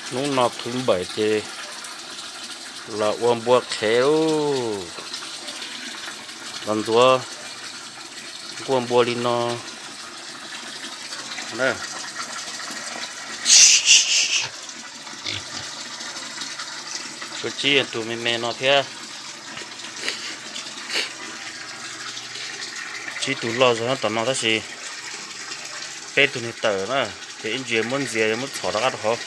Hnub no thứ bảy ces los ua npua qhev lauj, los ntxuav nkuaj npua li no. Tshuav tsib tus me me no thiab, tsib tus loj zog nyob tom no tab sis peb tug niag tawm na, ces ib ntsis muab ntxias muab txhom rov qab rau hauv.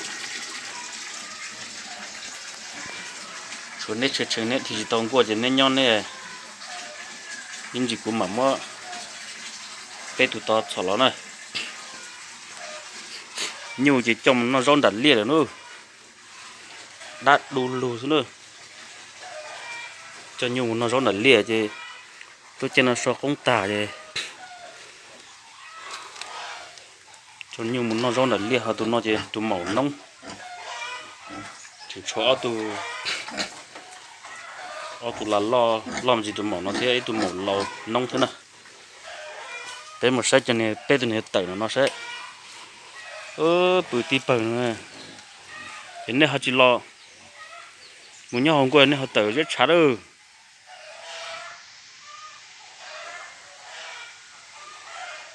Tshuav neb tshee tshee neb dhia tsis tau nkuaj ces neb nyob neb, ib ntsis kuv mam muab peb tus tod txhom los na. Nyuj ces coj mus noj zaub nram liaj lawm na, dab du lug xwb na. Coj nyuj mus noj zaub nram liaj ces tub caij no so qoob tag ces coj nyuj mus noj zaub nram liaj. Ho tus no ces tus maum noob, tseem tshuav ob tug, ob tug las loj loj me ntsis tus maum no thiab ib tug maum laus noob thiab na. Peb mus saib cov niag peb tug niag tawm no no saib. Pw tib pawg no, ces nej ho tsis los, mus nyob hauv nkuaj nej ho tawm ziab tshav lawm.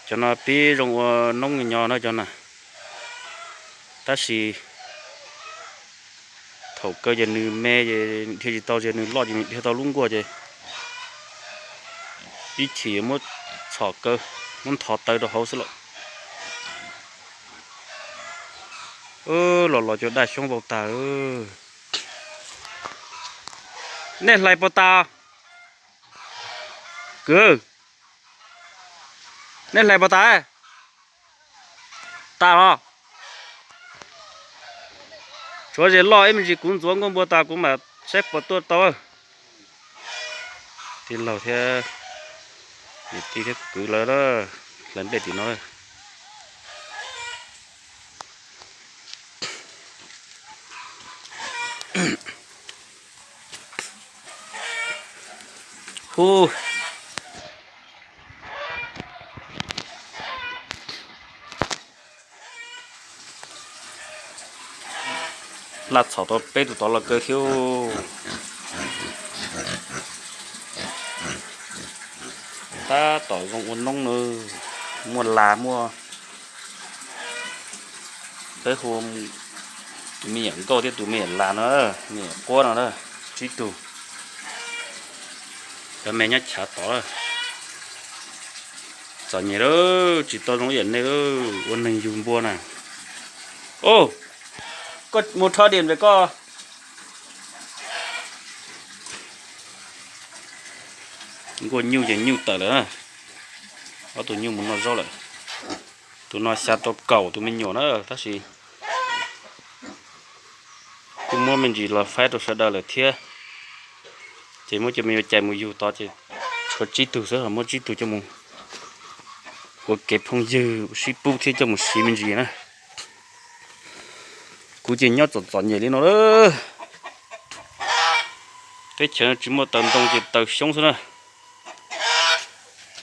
Cov no pib zoo ua noob nyo na cov na, tab sis thaum kawg ces nws me es dhia tsis tau, ces nws loj ces nws dhia tau lub nkuaj ces ib chim muab txhom kaw, muab nthov taw rau hauv xwb lauj. Los los cov daj xyoob vau tag. Nej hlais puas tas? Kwv, nej hlais puas tas? Tas los? Tshuav ze loj ib me ntsis kuv ntxuav nkuaj npua tas kuv mam saib puas tuaj tau. Tij laug thiab niam tij thiab kwv lawv hlais nplej tim no. Hu, laj txhom tau peb tus tod los kaw thiab. Tab tom zoo ua noob na, muaj las muaj, peb hu tus me nyuam nkauj thiab tus me nyuam las no, me nyuam quab no na, tsib tug. Cov me nyob chav tod. Txom nyem lawm, tsis tau zoo ib yam nej ua neeg yug npua na. Au, koj mus rho diam ntawm koj. Nkuaj nyuj ces nyuj tawm lawm na. Ob tug nyuj mus noj zaub lawm. Tus no xya rau kaum tus me nyuam na, tab sis kuj muab me ntsis los faib rau sawv daws lawm thiab. Ces muab cov me nyuam cais mus yug tod ces tshuav tsib tug xwb, ho muab tsib tug coj mus ua kev phooj ywg sib pub thiab coj mus siv me ntsis na. Kuv ces nyob txom txom nyem li no lawm. Teb chaws tsis muaj taws ntoo ces taws xyoob xwb na.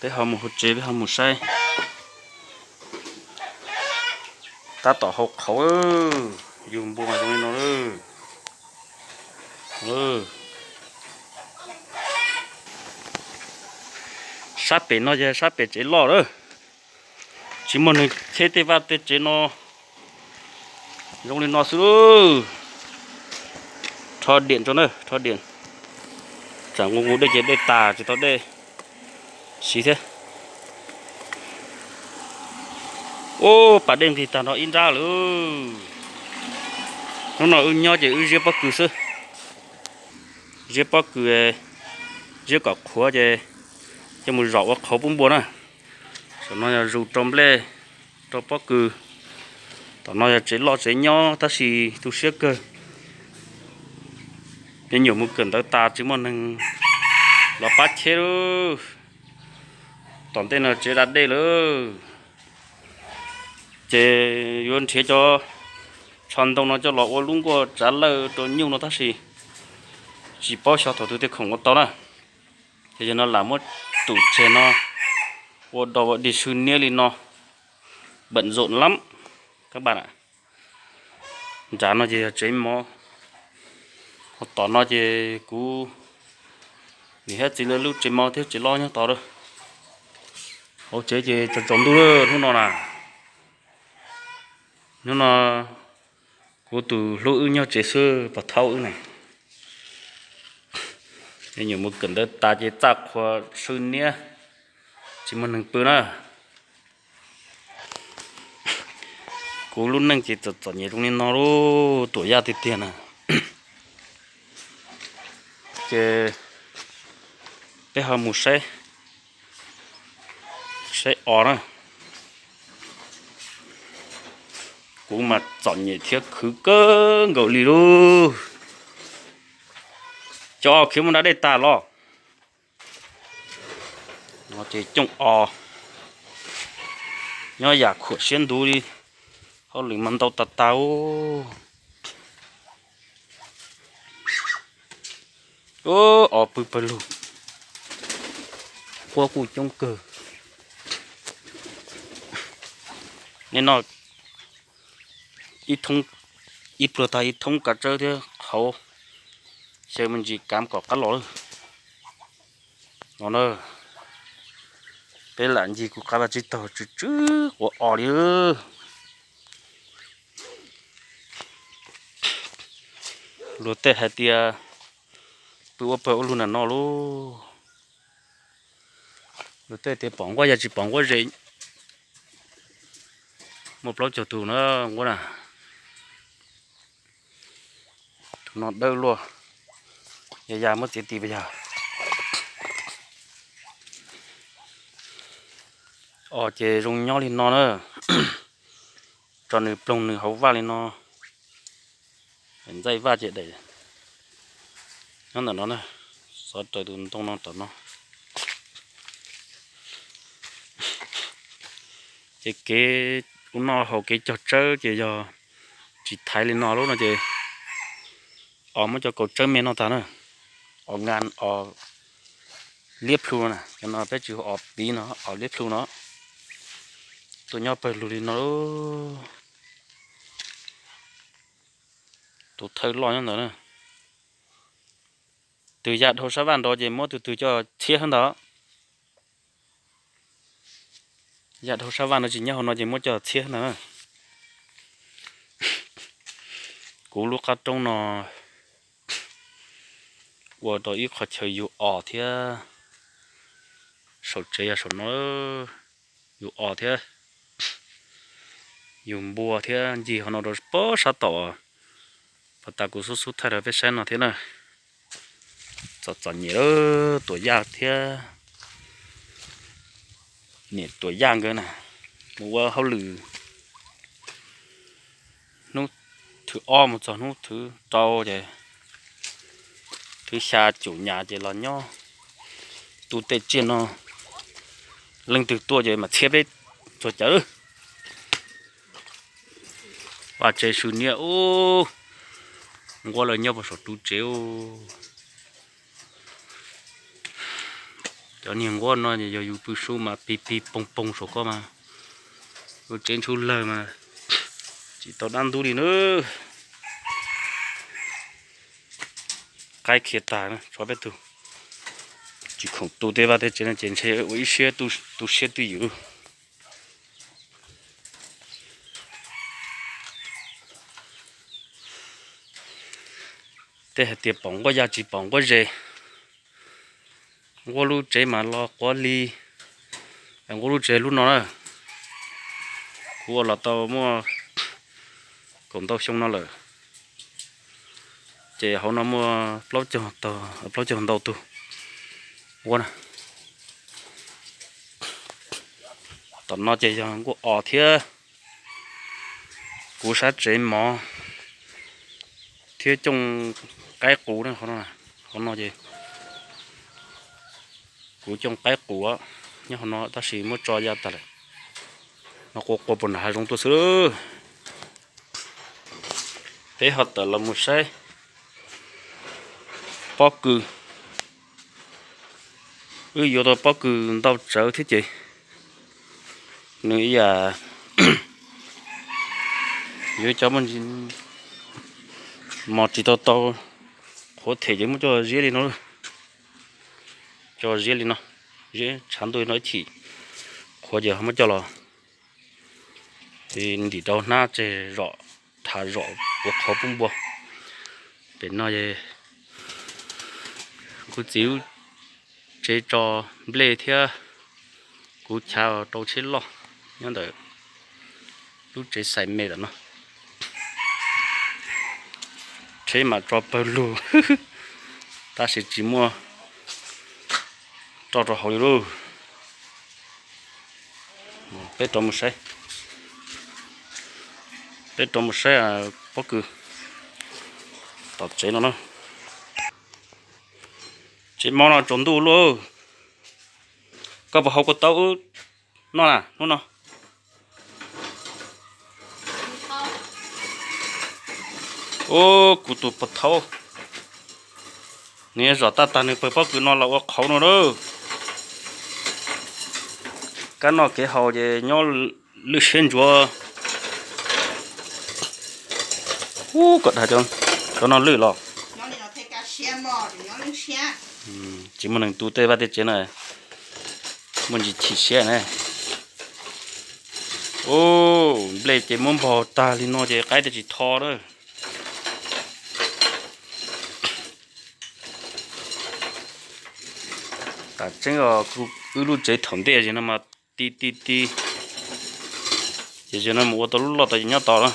Peb ho mus hauv tsev, peb ho mus saib. Tab tom hau qhauv, yug npua zoo li no lawm. Sab pem no ces sab pem tsev loj lawm. Tsis muaj neeg cheb tej vaj tej tsev no, zoo li no xwb. Rho diam tso na, rho diam. Tsam nqus nqus dej ces dej tas tsis tau dej siv thiab. Ub, pas dej nqig tag nrho ib nrab lawm. Hnub no wb nyob ces wb ziab pob kws xwb. Ziab pob kws, ziab kom qhuav ces coj mus zom ua qhauv pub npua na. Saum no yog zus rau nplej, rau pob kws. Tom no yog tsev loj tsev nyob tab sis tu siab kawg. Me nyuam mus kawm ntawv tas tsis muaj neeg los pab cheb lawm. Tom ntej no tsev da dej lawm. Ces yuav nrhiav cov tsho ntoo no coj los ua lub nkuaj tsav lawj rau nyuj no tab sis tsis paub xyov thaum twg thiaj khoom ua tau na. Ces yog no lam muab tus tseg no ua dog ua dig sw niab li no, bận rộn lắm các bạn ạ. Nram no ces yog tsev mov, ho tom no ces kuv niam thiab txiv lawv lub tsev mov thiab tsev loj nyob tod lawm. Hauv tsev ces tsaus tsaus ntuj lawm hnub no na. Hnub no kuv tus hlub wb nyob tsev xwb pov thaub wb na. Nyuam mus kawm ntawv tas ces txaj qhua swb niab, tsis muaj neeg pw na. Kuv lub neej ces txom txom nyem zoo li no lub tuam yaj tiag tiag na. Ces peb ho mus saib, saib os na. Kuv mas txom nyem thiab khwv kawg nkaus li lauj. Cov os khiav mus nram dej tag los. No ces cooj os nyob yam khuam siab ntuv li, hauj lwm mas ntau tas tas. Os pw pawg lug, quab kuj coob kawg. Nim no ib pluag tag ib thoob kav tsawb thiab qhauv, xyaw me ntsis kav kom qab los lawm. No na, peb lam ncig kuv qab vaj tsib taug tsw tsw quav os li. Luag tej hais tias pw ua pawg ua lug nram no lauj. Luag tej tias pom nquab ya tsis pom nquab zes. Muaj plaub caug tus na nquab na. Tus no dawb luaj, ya ya muab txiav ti pas yog. Os ces zoo nyob li no na, tso nws ploog nws hauv vaj li no, ntxaij vaj ces daim nyob ntawm no na, xov raws tus ntoo no tom no. Ces kev ua noj haus kev cog tsawb ces yog tsis thaiv li no lub no ces os muab cov kaus tsawb me noj tag na, os ngan os liab plhu no na, cov no peb tsis hu os piv no, os liab plhu no. Tuaj nyob pawg lug li no, tus thawj loj nyob ntawd na. Tus ya dhau sab vaj nrad ces muab tus twg coj txhiab hab ntawd. Ya dhau sab vaj no tsis nyob hauv no ces muab coj txhiab ntawd. Kuv lub qab roob no ua rau ib qhov chaw yug os thiab. Saum tsev yog saum no, yug os thiab, yug npua thiab ncig hauv no rau pob sab tom. Pos tas kuv xub xub thaij rau peb saib no thiab na. Txom txom nyem lawm, tuam yaj thiab niam tuam yaj nkawd na, mus ua hauj lwm hnub thwv ob mus txog hnub thwv rau ces thwv xya cum nyas ces los nyob tu tej tsiaj no. Leej twg tuaj ces mam txhiab peb txog cawv. Vaj tsev sw niaj ub, nquab lawv nyob puag saum ru tsev ub. Cov niag nquab no yog yus pw sub mas pig pig poog poog saum koj mas, ru tsev ntshub lawg mas tsis tau dab ntub li na. Qaib khiav tag, tso peb tug tsis khoom tu tej vaj tej tsev no ces ntshe ua ib siab tu siab twj ywm. Tej hais tias pom nquab ya tsis pom nquab zes. Nquab lub tsev mas los quav li, nquab lub tsev lub no na. Kuv ua los tau muaj kaum ntau xyoo no lawm, ces hauv no muaj plaub caug, plaub caug ntau tug nquab na. Tom no ces yog nquab os thiab kuv sab tsev mov thiab cooj qaib qus. Hauv no ces kuv cooj qaib qus nyob hauv no tab sis muab tso ya tag lawm. No qua qua puag nram hav zoov tuaj xwb. Peb ho tawm los mus saib pob kws. Wb yuav tau pob kws ntau tsawv thiab ces nws ib yam yuav cov muaj ntsis Mos tsis tau tau, qhuav them ces muab coj ziab li no, coj ziab li no, ziab tshav ntuj no ib chim, qhuav ces muab coj los ntim rau hnab tseg zom, thav zom ua qhov pub npua. Pem no kuv txiv lub tsev tso nplej thiab kuv chav rau tsheb loj nyob ntawm lub tsev xais me ntawm no. Tsheb mas tso pawg lug, tab sis tsis muaj roj rau hauv li lauj. Peb rov mus saib, peb rov mus saib pob kws tom tsev no na. Tsev mob no tsaus ntuj lauj. Koj puas hau kua taub wb noj na hnub no? Ub, kuv tus pog thaub, nws zom tab tag nws pawg pob kws no los ua qhauv no lauj. Kab noj kev haus ces nyob lwj siab ntsuav. Ub, koj dag cov no lwj los. Tsis muaj neeg tu tej vaj tej tsev na, muaj ntsis chim siab na. Ub, nplej ces muab npog tag li no ces qaib tej tsis tho na. Tam tseeb os, wb lub tsev thaum ntej zig no mas ti ti ti, ces zig no mus ua tau lub loj tau ces nyob tau na.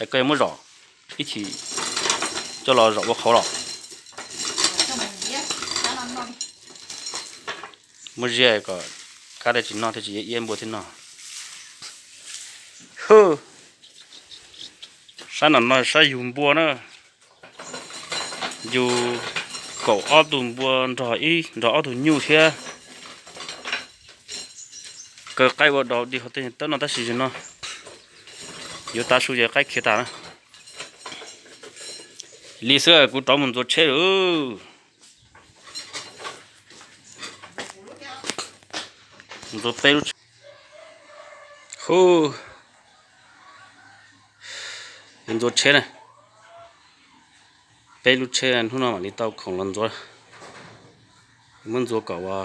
Es koj yuav muab zom ib chim coj los zom ua qhauv los? Muab ziab kom kab dej tsis noj thiaj tsis iab npua thiab no. Hwj, sab no no sab yug npua na. Yug kaum ob tug npua nrog ib nrog ob tug nyuj thiab. Kaw qaib ua dau dig qhov tej tawb no tab sis zig no yuav tav su ces qaib khiav tas na. Li xwb kuv rov mus ntxuav tsheb lawm. Ntxuav peb lub tsheb. Hu, ntxuav tsheb na. Peb lub tsheb hnub no mam li tau khoom los ntxuav. Muab ntxuav kom ua,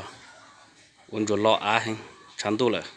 ua ntsuas lo av heev, tshav ntuj lawm.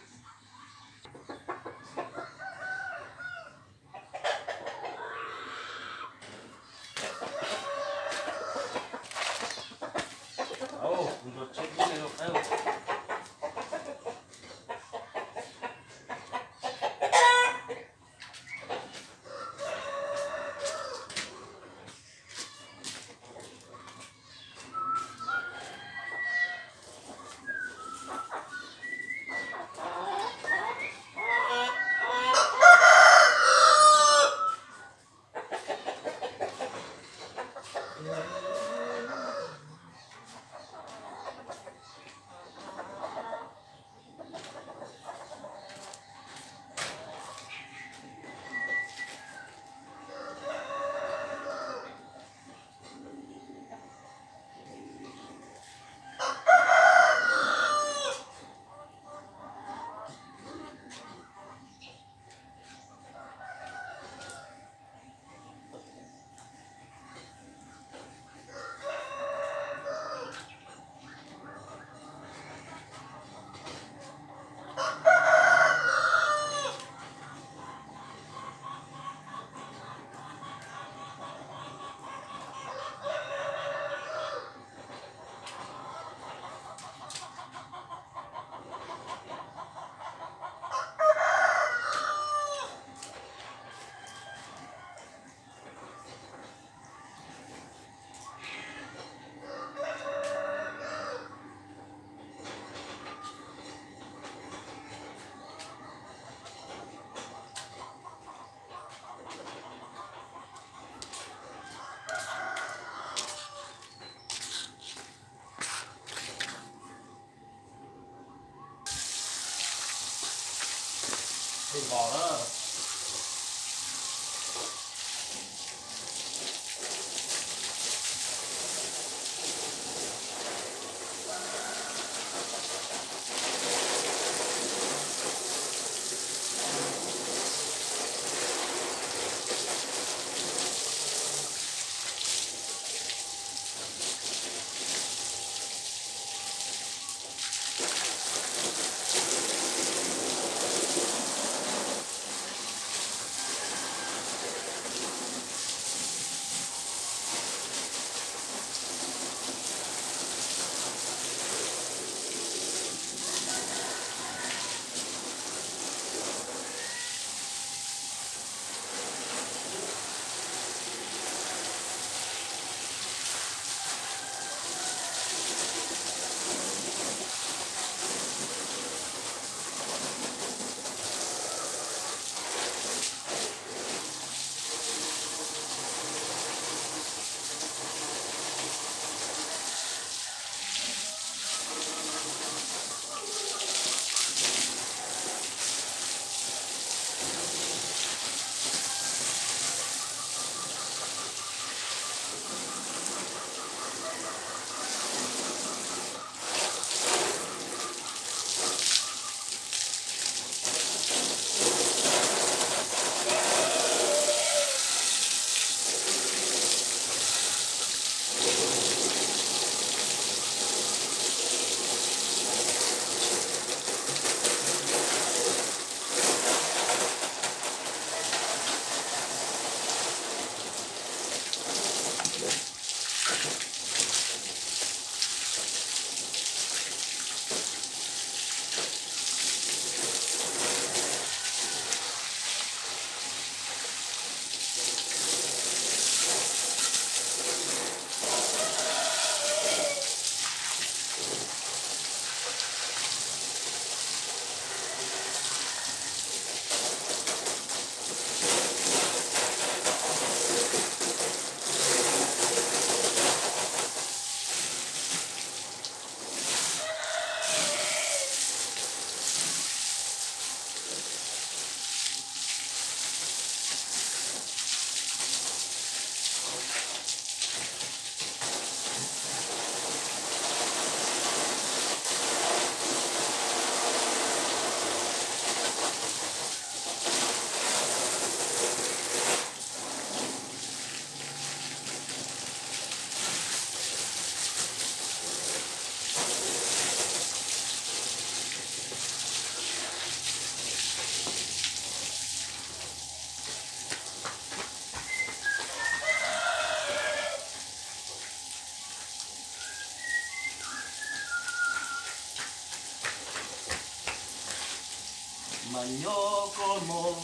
Nyob koj mog,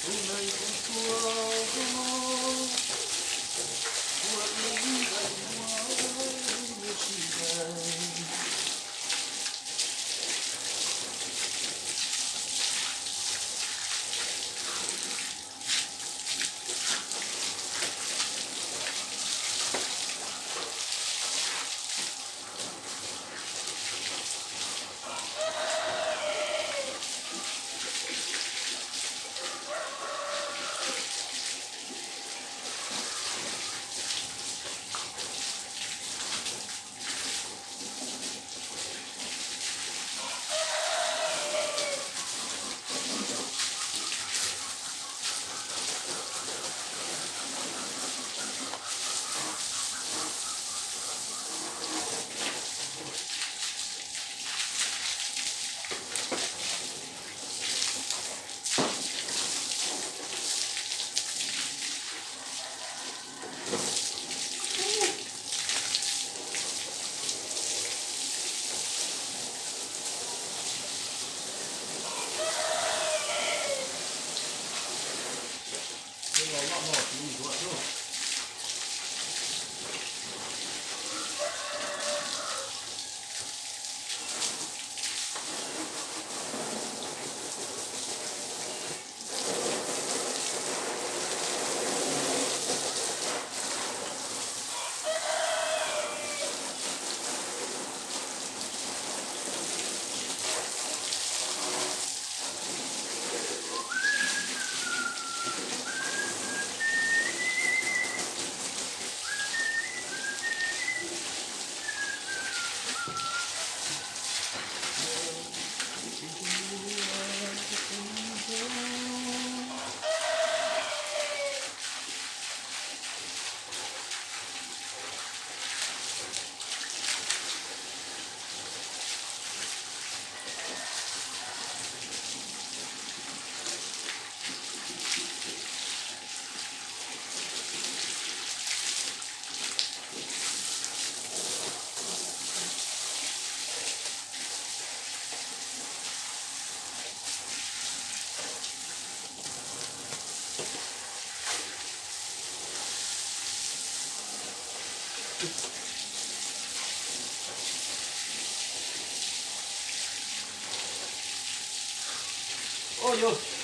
tus neeg kuv tuaj, ua ib nqaij muab nws tsis nqaij. Ua yog